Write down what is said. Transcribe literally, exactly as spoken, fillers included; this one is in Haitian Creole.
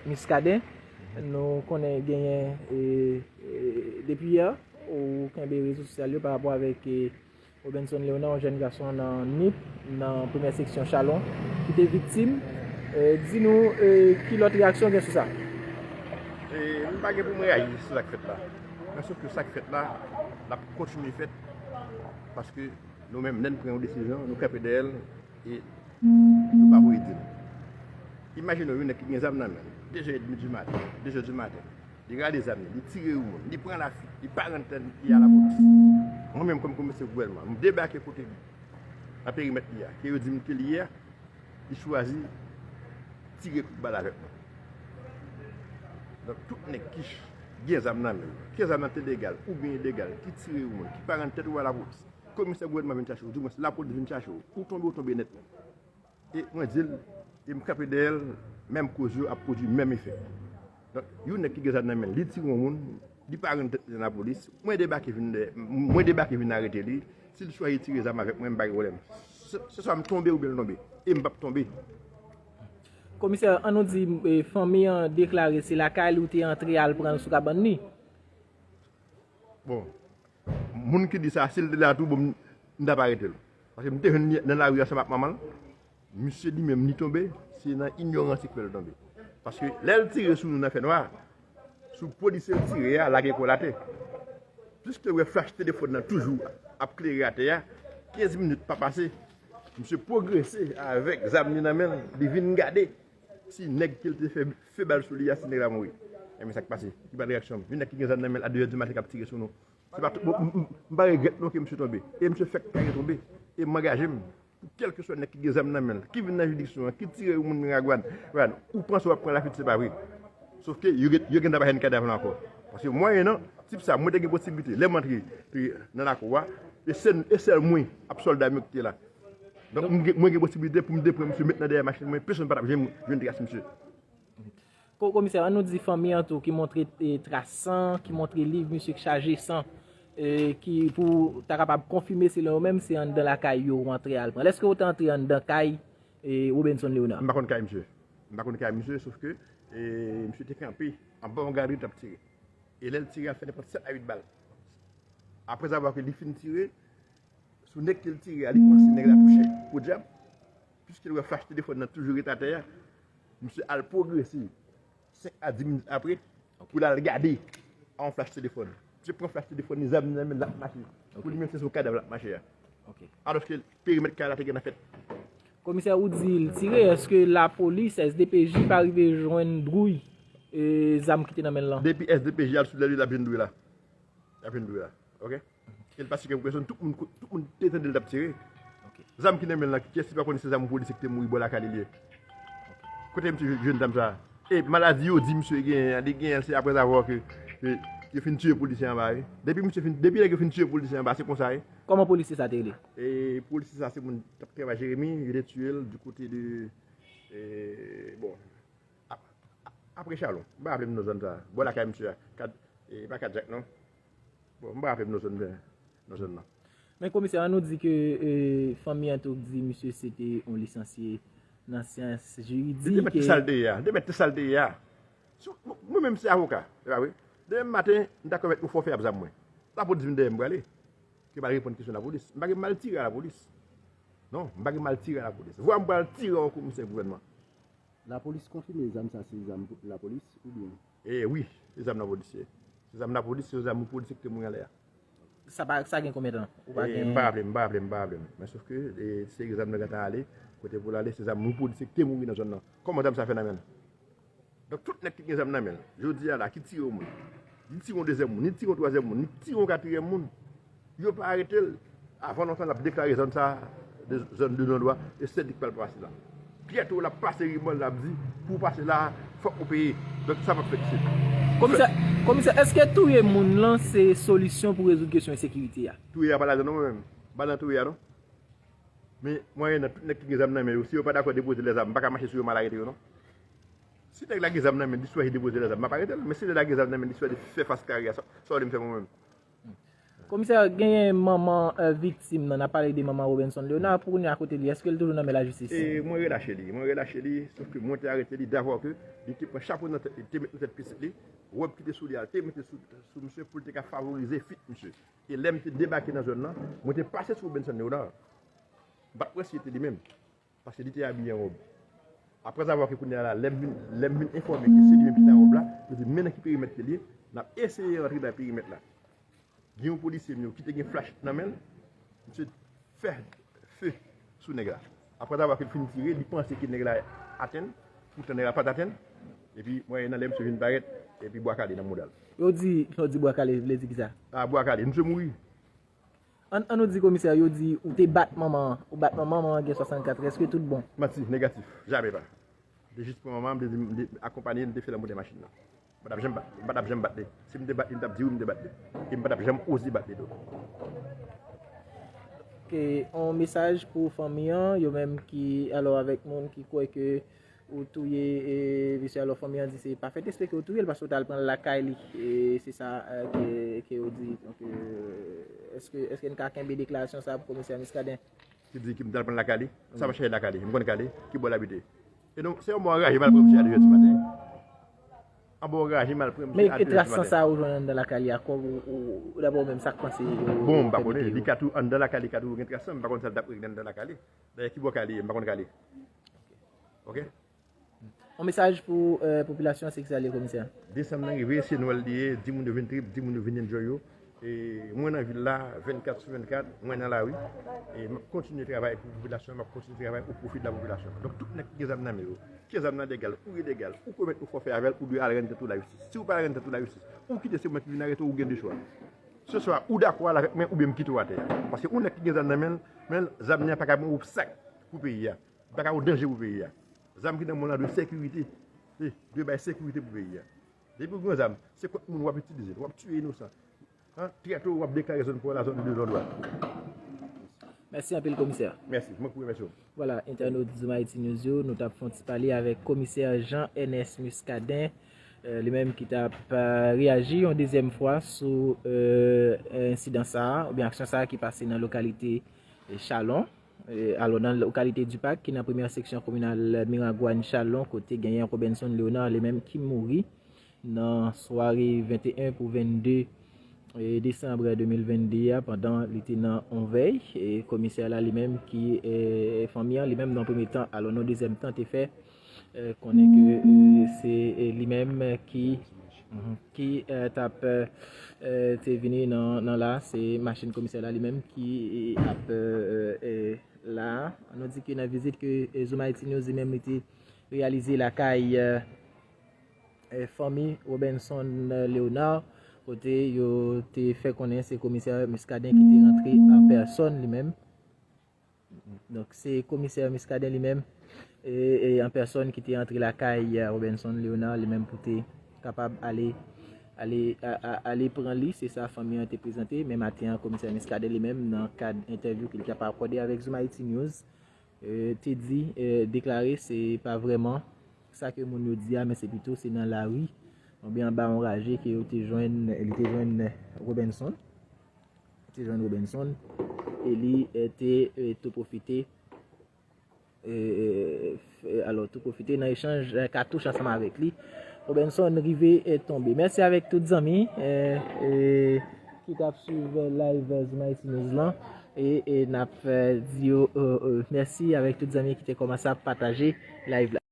Muscadin. Nou konnen genyen, e, e, depi yè, ou kenbe rezo sosyal yo pa rapò avèk, e, Robenson Léonard, yon jèn gason nan Nip, nan premyè seksyon Chalon, ki te viktim. E, di nou, e, ki lòt reyaksyon w gen sou sa? E, m pa gen pou m reyaji sou sa k fèt la. Men sof ke sa k fèt la, l ap kontinye fèt, paske nou menm, lè n pran yon desizyon, nou kanpe dèyè l, e nou pa voye di l. Imajine w, yon nèg ki gen zam nan men l, de zè edmi di maten, de zè di maten, li rale zam li, li tire yon moun, li pran lafiit, li pa rann tèt li a lapolis. Mwen menm, kòm komisè gouvènman, m debake kote li, nan perimèt li a, ke yo di m ke li ye a, li chwazi tire kout bal avèk mwen. Donk, tout nèg ki gen zam nan men l, ke zam nan te legal oubyen ilegal, ki tire yon moun, ki pa rann tèt ou a lapolis, komisè gouvènman vin chache w, dimwens lapolis vin chache w, ou tonbe, ou tonbe nèt. E mwen di l, e m kanpe dèyè l, menm koz yo ap pwodui menm efè. Donk, yon nèg ki gen zam nan men l, li tire yon moun, li pa rann tèt li nan lapolis, mwen debake vin dèyè, mwen debake vin arete li, si l chwazi tire zam avèk mwen, m pa gen pwoblèm. Se, se swa m tonbe oubyen l tonbe, e m p ap tonbe. Komisè, an nou di, e, fanmi an deklare se lakay li w te antre al pran l sou kabann li. Bon, moun ki di sa, si l te la tou, bon, m, m t ap arete l. Paske m te jwenn li nan lari ansanm ak manman l. Misye li menm, li tonbe, se nan inyorans li k fè l tonbe. Paske lè l tire sou nou nan fènwa, sou polisye l tire a, lage kò l atè. Piske l wè flach telefòn nan toujou ap klere atè a, kenz minit pa pase, misye pwogrese avèk zam li nan men l, li vin gade si nèg ke l te fè, fè bal sou li a, si nèg la mouri. Enben, sa k pase? Ki pa reyaksyon m? Yon nèg ki gen zam nan men l a de zè di maten k ap tire sou nou. Se pa tout, m, m, m pa regrèt non ke misye tonbe. E misye fèk kare tonbe. E m angaje m pou kèlkeswa nèg ki gen zam nan men l, ki vin nan jiridiksyon an, ki tire yon moun Miragwàn, Miragwàn, ou panse w ap pran lafiit, se pa vre. Sof ke yo gen, yo gentan pa jwenn kadav la ankò. Paske mwayennan tip sa, mwen te gen posiblite, lè m antre, e, nan lakou a, e sèl, e sèl mwen ap sòlda m yo ki te la. Donk, m gen, mwen gen posiblite pou m depran misye, met nan dèyè machin mwen, pèsonn pa t ap janm jwenn tras misye. Komisè, an nou di fanmi an tou ki montre, e, tras san, ki montre liv misye ki chaje san, e, ki pou ta kapab konfime selon yo menm se anndan lakay yo ou antre al pran l. Èske ou te antre anndan kay, e, Robenson Léonard? M pa konn kay misye. M pa konn kay misye, sof ke, e, misye te kanpe anba yon galri, t ap tire. E lè l tire, l fè nenpòt sèt a uit bal. Aprèzavwa ke li fin tire, sou nèg ke l tire a, li panse nèg la touche, podyab, piske l wè flach telefòn nan toujou ret atè a, misye al pwogrese senk a dis minit apre pou l al gade a yon flach telefòn. Misye pran flach telefòn li, zam li nan men l, l ap mache. Pou li menm se sou kadav l ap mache a. Alòske perimèt kay la te gentan fèt. Komisè, ou di l tire, èske lapolis, S D P J pa rive jwenn dwouy, e, zam ki te nan men l lan? Depi S D P J al sou lè li, l ap jwenn dwouy la. L ap jwenn dwouy la. Oke? E l pa site pèsonn, tout moun, tout moun te tande l t ap tire. Zam ki nan men l lan, kiyès ki pa konnen se zam yon polisye ki te mouri bò lakay li li ye? Kote misye jwenn zam sa a? E maladi yo di misye genyen an, li genyen l se aprèzavwa ke, ke yo fin tiye polisye anba, wi. Depi misye fin, depi nèg yo fin tiye polisye anba, se konsa, wi. Kòman polisye sa te rele? E polisye sa se moun k ap travay Jeremi, yo te tiye l du kote de, e, bon, ap-, ap-, apre Chalon. M pa raple m non zòn sa a. Bò lakay misye a. Kat, e pa Kat Jak non. Bon, m pa raple m non zòn, non zòn nan. Men komisè, an nou di ke, e, fanmi an tou di misye se te yon lisansye nan syans jiridik. Li te mèt te sa l te ye a. Li te mèt te sa l te ye a. Si w, mwen menm se avoka, se pa vre? Demen maten, m ta komèt yon fòfè ak zam mwen. Lapolis vin dèyè m prale. Ke m al reponn kesyon lapolis. M pa gen mal tire a lapolis. Non, m pa gen mal tire a lapolis. Vwa m pral tire yon komisè gouvènman. Lapolis konfime zam sa se zam lapolis oubyen? E wi, se zam lapolis ye. Se zam lapolis, se yon zam yon polisye ki te mouri anlè a. Sa pa, sa gen konbyen tan? Ou pa gen. M pa raple m, m pa raple m, m pa raple m. Men sof ke, e, se zam nan gentan ale, kote pou l ale, se zam yon polisye ki te mouri nan zòn nan. Kòman zam sa fè nan men l? Donk, tout nèg ki gen zam nan men l, jodi a la, ki tire yon moun, li tire yon dezyèm moun, li tire yon twazyèm moun, li tire yon katriyèm moun, yo pa arete l, avan lontan, l ap deklare zòn sa a, de, zòn de non dwa, e se li k pral pase la. Pyèto, l ap pase ribòn, l ap di, pou w pase la, fòk ou peye. Donk, sa p ap fèt isit. Komisè, komisè, èske touye moun lan se solisyon pou rezoud kesyon ensekirite a? Touye a pa ladan non, mwen menm. M pa nan touye a non. Men, mwayennan, tout nèg ki gen zam nan men yo, si yo pa dakò depoze lèzam, m pa ka mache sou yo, m al arete yo non. Si nèg la gen zam nan men, li chwazi depoze lèzam, m ap arete l. Men si nèg la gen zam nan men, li chwazi fè fas kare a, sa, sa w vle m fè mwen menm? Komisè, genyen manman, eh, viktim nan, n ap pale de manman Robenson Léonard, pou kounye a kote li, èske l toujou nan men lajistis? E mwen relache li, mwen relache li, sòf ke mwen te arete li davwa ke li te pran chapo nan tèt li, te met nan tèt pitit li, wòb ki te sou li a, te mete sou, sou misye pou l te ka favorize fit misye. E lè m te debake nan zòn nan, mwen te pase sou Robenson Léonard. M pa t kwè si se te li menm. Paske li te abiye an wòb. Apre zavwa ke kounye a la, lè m vin, lè m vin enfòme ke se li menm ki te an wòb la, yo di men nan ki perimèt ke l ye, n ap eseye rantre nan perimèt la. Gen yon polisye m yo ki te gen flach nan men l, misye fè fe sou nèg la. Apre zavwa ke l fin tire, li panse ke nèg la atenn, poutan nèg la pa t atenn, epi mwen nan lè misye vin parèt, epi bwa kale nan mouda l. Yo di, yo di bwa kale, vle di kisa? A, bwa kale, misye mouri. An, an nou di komisè, yo di ou te bat manman an, ou bat manman, manman an gen swasannkat, èske tout bon? Manti, negatif, jamè pa. M te jis pran manman an, m te di, m te akonpanye l, m te fè l monte machin nan. M pa t ap janm bat, m pa t ap janm bat li. Si m te bat li, m t ap di wi, m te bat li. E m pa t ap janm oze bat li tou. Ke, on mesaj pou fanmi an, yo menm ki, alò, avèk moun ki kwè ke ou touye, e, mesye, alò, fanmi an di se pa fèt espre ke ou touye l, paske ou t al pran l lakay li. E se sa, e, ke, ke ou di. Donk, e, èske, èske n ka kenbe deklarasyon sa a pou komisè Muscadin? Ki di ki m t al pran l lakay li? Sa pa chèche lakay li. M konn kay li. Ki bò l abite? E donk, se yon mò anraje m al pran misye a de zè di maten. An bò anraje m al pran misye a de zè di maten. Men e tras san sa ou jwenn anndan lakay li a, kò ou, ou, ou, dabò ou menm, sa k panse yo fè biten yo? Bon, m pa konnen. Li ka tou, anndan lakay li ka toujou gen tras san, m pa konn sa l t ap regle anndan lakay li. Dayè, ki bò kay li ye, m pa konn kay li. Ok? On mesaj pou, eh, popilasyon an, se kisa l ye, komisè? Desanm nan rive, se Nwèl li ye, di moun yo vin trip, di moun yo vin enjoy yo. E mwen nan vil la, vennkat sou vennkat, mwen nan lari. E m ap kontinye travay pou popilasyon, m ap kontinye travay o pwofi de la popilasyon. Donk, tout nèg ki gen zam nan men yo, ke zam nan legal ou ilegal, ou komèt yon fòfè avè l, ou dwe al rann tèt ou lajistis. Si ou pa al rann tèt ou lajistis, ou kite, se mwen ki vin arete w, ou gen de chwa. Se swa ou dakò al avèk mwen oubyen m kite w atè a. Paske yon nèg ki gen zam nan men l, men l, zam li an pa ka yon obstak pou peyi a. Li pa ka yon danje pou peyi a. Zam ki nan men w lan dwe sekirite. Li dwe bay sekirite pou peyi a. Depi w gen zam, se kont moun w ap itilize l, w ap tiye inosan. An, trèt ou, w ap deklare zòn pa w la zòn de non dwa. Mèsi anpil, komisè. Mèsi, mwen ki remèsye w. Vwala, entènot Zoom Haïti News yo, nou t ap fè yon ti pale avèk komisè Jean Ernest Muscadin, eh, li menm ki t ap, eh, reyaji yon dezyèm fwa sou, eh, ensidan sa a, oubyen aksyon sa a ki pase nan lokalite, eh, Chalon. Eh, alò, nan lokalite Dipak, ki nan premyè seksyon kominal Miragwàn Chalon, kote genyen Robenson Léonard, li menm ki mouri nan sware venteyen pou vennde, eh, desanm de mil vennde a, pandan li te nan on vèy. E komisè la li menm ki, eh, fanmi an, li menm nan premye tan, alò nan dezyèm tan te fè, eh, konnen ke, eh, se, eh, li menm ki, mhm, ki, eh, t ap, eh, te vini nan, nan la, se machin komisè la li menm ki, eh, ap, eh, eh, la. Nou di ke nan vizit ke, eh, Zoom Haïti News li menm li te reyalize lakay, eh, eh, fanmi Robenson, eh, Léonard, kote yo te fè konnen se komisè Muscadin ki te rantre an pèsòn li menm. Donk, se komisè Muscadin li menm, e, e, an pèsòn ki te antre lakay, eh, Robenson Léonard li menm pou te kapab ale, ale, a, a, ale pran li, se sa fanmi an te prezante. Men maten an, komisè Muscadin li menm, nan kad entèvyou ke li t ap akòde avèk Zoom Haïti News, eh, te di, eh, deklare se pa vrèman sa ke moun yo di a, men se pito se nan lari, oubyen anba yon raje ke yo te jwenn, li te jwenn Robenson. Te jwenn Robenson, e li, eh, te, eh, tou pwofite, eh, eh, f-, eh, alò, tou pwofite nan echanj, eh, katouch ansanm avèk li. Robenson rive, eh, tonbe. Mèsi avèk tout zanmi, eh, eh, ki t ap swiv, eh, live, eh, Zoom Haïti News lan. E, e n ap, eh, di yo, eh, eh, mèsi avèk tout zanmi ki te kòmanse ap pataje live la.